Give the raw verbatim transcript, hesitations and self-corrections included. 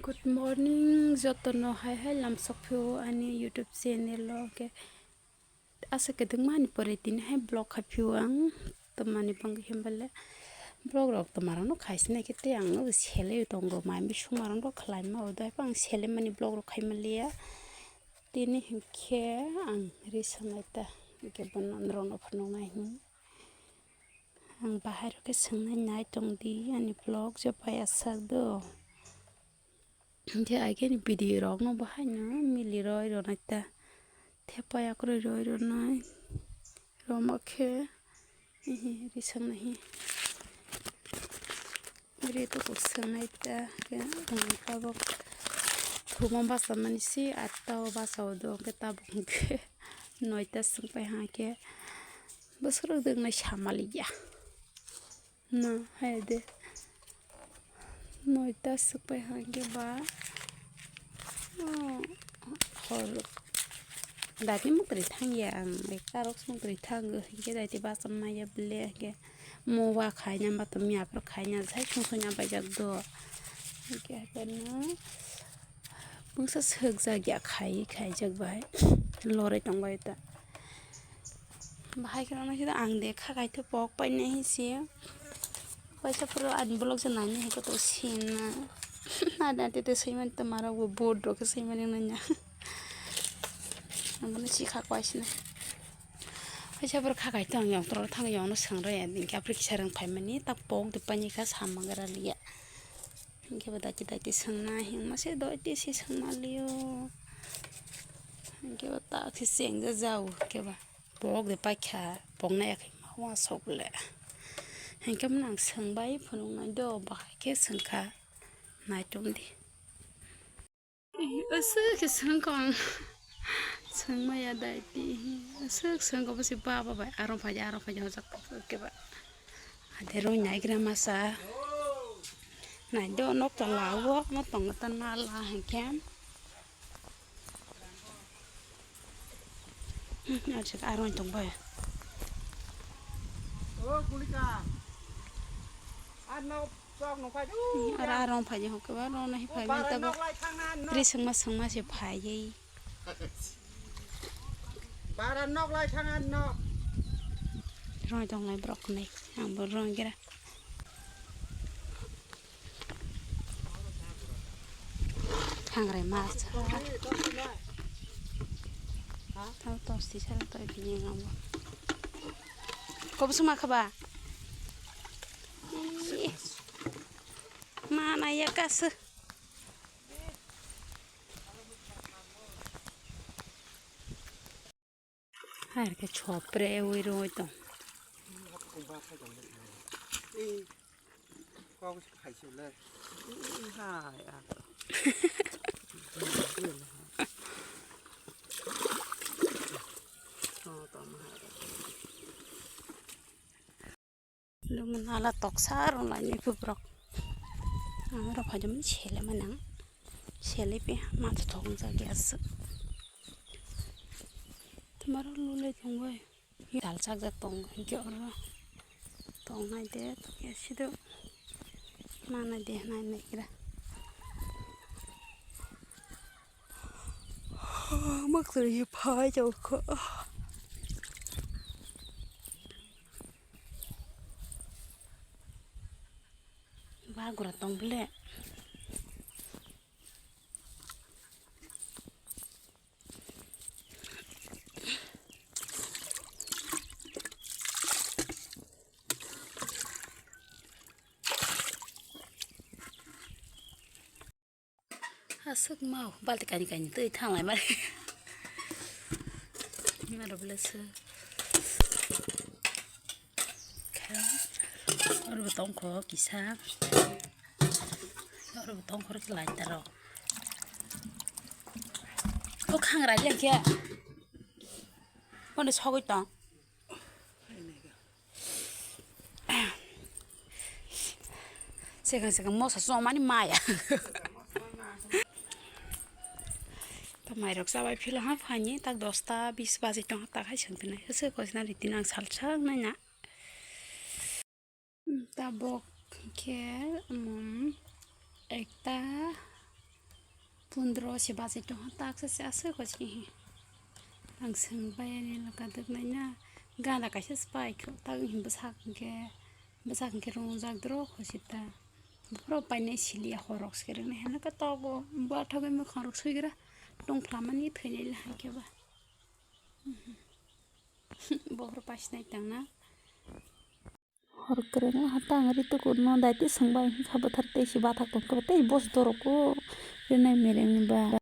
Good morning, jotono hai hai lamsok phio ani YouTube channel o, ke asa kedengma ni pore tini hai vlog khai phio ang. Tamani bangwi hembale vlog rok toma rok no khai sinai khe tei ang no sele tongo, mai bising ma rok no khlai ma, o dai pang sele mani vlog rok khai manliya. Tini hinkhe ang ri sanai ta, hinkhe bono norok no phunuknai hin. Ang bahai rok khe swngnai nai tong di, ani vlog je paiya sak do. Hinkhe ai khe ni video rok no bahai no mili roi rwnai ta. Tei paiya kwrwi roi rwnai. Roma khe, hihi, ri swngnai hi. Ri tuku swngnai ta, khe ang tabuk thuma basa mani si atta o basa o do, khe tabuk hinkhe noita swng pai ha khe. Bwswk rok dwng nai samaliya. Na, hai de. Noita swk pai hangke ba. Oh, hor. Dati mukri thangya ang. Ekta rok mukri thango. Hingke dati bacham maya bele hingke. Mo wa khaina ba to miya pro khaina sai sung sung ya bai jak do. Hingke hingke no. Bungsa swk jak ya khai, khai jak bai. Lore tong bai ta. Bahai kheno naisida ang de kha kaitho pok painai hinsi. Paisa phuru ani vlog se nainai hai koto sinna. Ada tete swiman toma rok bo board rok khe swiman nanya. Ang bono si kha kwai sina. Paisa phuru kha kaitho ang yong toro thang yong no swng roi ya ding khe apri kisa rang phaimani tak pok de paini kha samma gara liya. Hingke bo daiti daiti swngna hingma se doi tisi swngma liyo. Hingke bo tak se cheng ja jau hingke ba. Pok de paikha, pok nai yakhe ma uansuk le. Hingke mwnang swngbai phunuknai do, bahai khe swngkha, naitung di. Aswk khe swngkha ang. Swngmaya dai ti. Aswk swngkha bosi baba bai. Aro phaidi, aro phaidi hojak khe ba. Ade roi naigra masa. Nai do nok ta lawo, mo tongo ta nala hingke. Ajak aro tong bai. O kulika. Ano sok no phai. Ara aro phai ho ke ba ro nahi phai ta bo. Ri sengma sengma se phai ye. Bara nok lai thang an nok. Roi tong lai brok nai. Ang bo roi gira. Thangrai mas. Tau tos ti sal toi bini ngam. Kobsuma khaba. Ih. Mana ya kasu. Hai ke chopre ui roi tong. Kok khai su le. Hai a. Lung nala toksa rw lai ni kubrok. Ang rw phaidi mani sele manang. Sele pe ma thok jak ya se. Tomorrow lule tong bai. Dal chak jak tong hingke oro tong nai de tong ya sido. Ma nai de nai nai kira. Mak teri phai jau kho. Ba gura tong bele. Aswk mau balti kaini kaini twi thanglai mani. Maro bwlasa. Kha. Oro bo tongkho kisa. Oro bo tongkho rok lai taro. O khang rai le khe. Ono sogwi tong. Sekang sekang mosa chomani maya. Ta mairok chabai phila ha phani tak dosta bis baji tong tak hai songpinai. Hwswk koisna ritin ang salsa nai na. Tabok khe, um, ekta Pundro se bachai tongkha, taksa se aswk hochki hi. Ang swng bai ani laka dwknai na, gana kaisa se pai kho, tak wng hi bwsak hwnkhe, bwsak hwnkhe rwngjak doro khosita. Bophoro painai siliya, horok se rwngnai hwnwi khe togo, bathogwi mwkhang rok suigra tongphlamani thwinai le hai khe ba. Bophoro paisinai tang na. Hor kwrwng o hata ang ri tuku no daiti swngbai wngkha bwthar tei si bathak tongkhe tei boss dorok o rinai mereng ni ba.